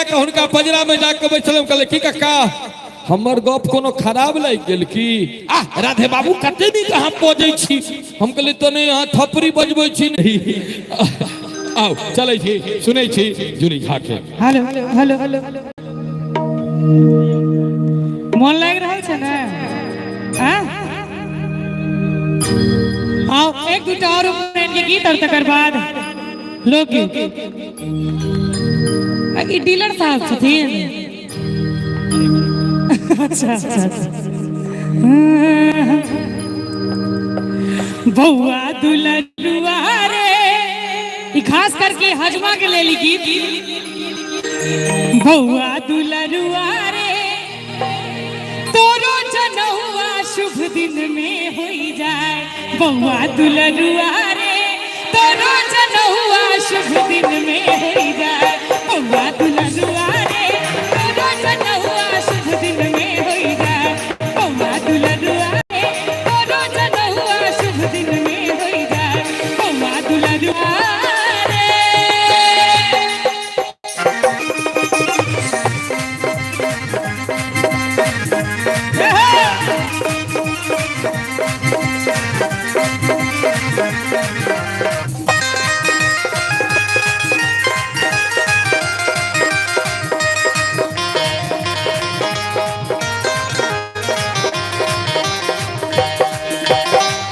के हुनका पजरा में जाके बैठल। हम कहले, की काका, हमर गप कोनो खराब लागि गेल की? आ राधे बाबू, कते नीक अहाँ बजै छी। हम कहले, तो नहीं, अहाँ थपड़ी बजबै छी। नहीं, आउ, चलै छी, सुनै छी जुनी झा के। हेलो हेलो हेलो, मोन लागि रहल छै ने? आँ? आउ, एक दूटा और उपनयन के गीत और तकर बाद लोकगीत। आ, ई डीलर साहब छथिन? अच्छा। बौआ दुलरुआ रे, ई खास करके हजमा के लेल ई गीत। बौआ दुलरुआ रे, तोरो जनौआ शुभ दिन में होई जाए। बौआ दुलरुआ रे, तोरो जनौआ शुभ दिन में होई जाए। बौआ दुलरुआ रे, तोरो जनौआ शुभ दिन में होई जाए। बौआ दुलरुआ रे, तोरो जनौआ शुभ दिन में होई जाए। बौआ दुलरुआ रे।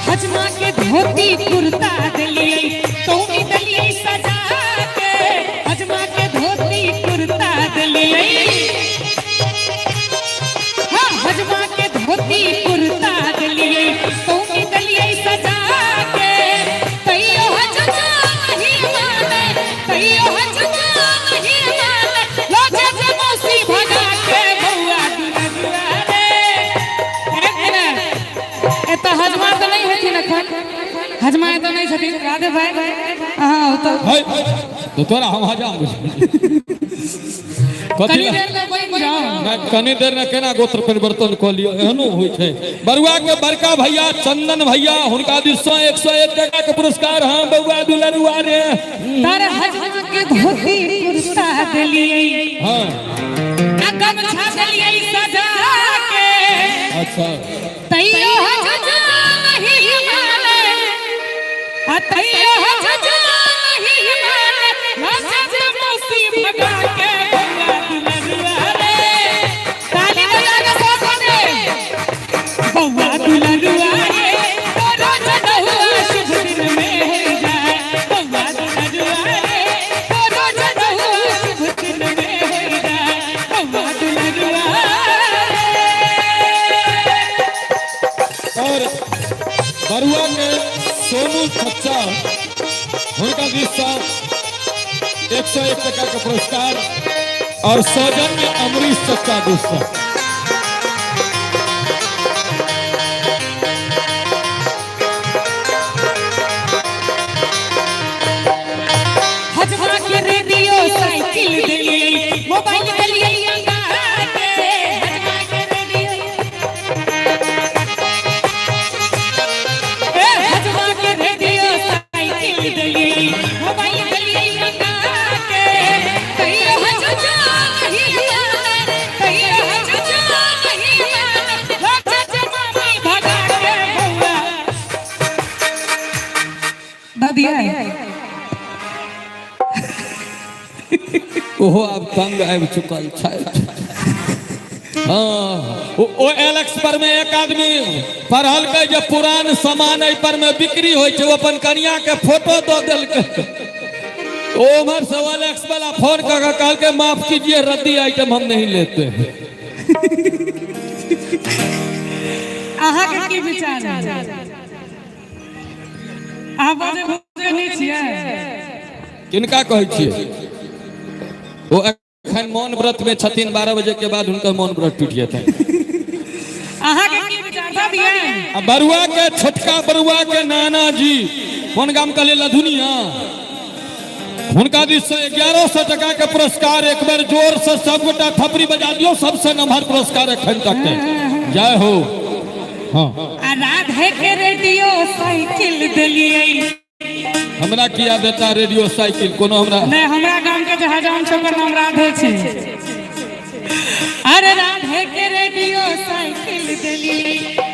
हजमा के धोती कुर्ता दिलियै, तौनी दिलियै सजा के। हजमा के धोती कुर्ता दिलियै, हाँ, हजमा के धोती कुर्ता दिलियै, तौनी दिलियै सजा के। तैयो हजमा नहीं माने, तैयो हजमा नहीं माने, लो जे मौसी भगा के। बौआ दुलरुआ रे। एक मिनट, एतऽ हजमा तऽ नहि हेथिन एखन? हजमा एतऽ नहि छथिन? राधे भाई, अहाँ आउ तऽ। है तो तोरा हम हजाम बुझ कथी? कनी देर लए बनि जाउ। ना, कनी देर ने केना गोत्र परिवर्तन कऽ लियौ? एहनो होइ छै। बरुआ के बड़का भैया चंदन भैया, हुनका दिस सँ 101 टका के पुरस्कार। हाँ, बौआ दुलरुआ रे। तर हजमा के धोती कुर्ता देलियै आ गमछा देलियै सजा के। तैयो हजमा नहीं माने, आ तैयो हजमा नहीं माने, लाज मौसी भगा के। बौआ दुलरुआ रे, ताली बजा के सब गोटे। बौआ दुलरुआ रे, तोरो जनौआ शुभ दिन में हो जाए। बौआ दुलरुआ रे, तोरो जनौआ शुभ दिन में हो जाए। बौआ दुलरुआ रे। और बरुआ के सोनू चच्चा, हुनका दिस सँ 101 टका के पुरस्कार और सौजन्य अमरीश चच्चा दिस सँ। हजमा के रेडियो साइकिल देलियै, मोबाइल देलियै अंगा के। हजमा के रेडियो, ए हजमा के रेडियो साइकिल देलियै, मोबाइल देलियै अंगा के। तैयो हजमा नहीं माने, तैयो हजमा नहीं माने, लाज मामी भगा के। बौआ दादी है। ओहो आब तंग आबि चुकल छथि। हाँ, ओ एलेक्स पर में एक आदमी पढ़लकै जे पुरान सामान एहि पर में बिक्री होइ छै। ओ अपन कनिया के फोटो दऽ देलकै। ओ उम्हर से ओएलएक्स वाला फोन कऽ के कहलकै, माफ कीजिए, रद्दी आइटम हम नहीं लेते हैं। अहाँके की विचार है? अहाँ बजै बुझै नहि छियै? किनका कहै छियै? ओ एखन मौन व्रत में छथिन। 12 बजे के बाद हुनकर मौन व्रत टूटि जेतनि। अहाँके की विचार दियै? आ बरुआ के, छोटका बरुआ के नाना जी, कोन गाम कहलियै? लधुनिया। हुनका दिस से 1100 टका के पुरस्कार। एक बेर जोर से सबगोटा थपड़ी बजा दियौ। सबसे नमहर पुरस्कार एखन तक के। जय हो। हाँ। आ राधे के रेडियो साइकिल देलियै। हमरा किया देता रेडियो साइकिल कोनो हमरा नहीं, हमरा गाम के जे हजाम छै ओकर नाम राधे छै। अरे राधे के रेडियो साइकिल देली।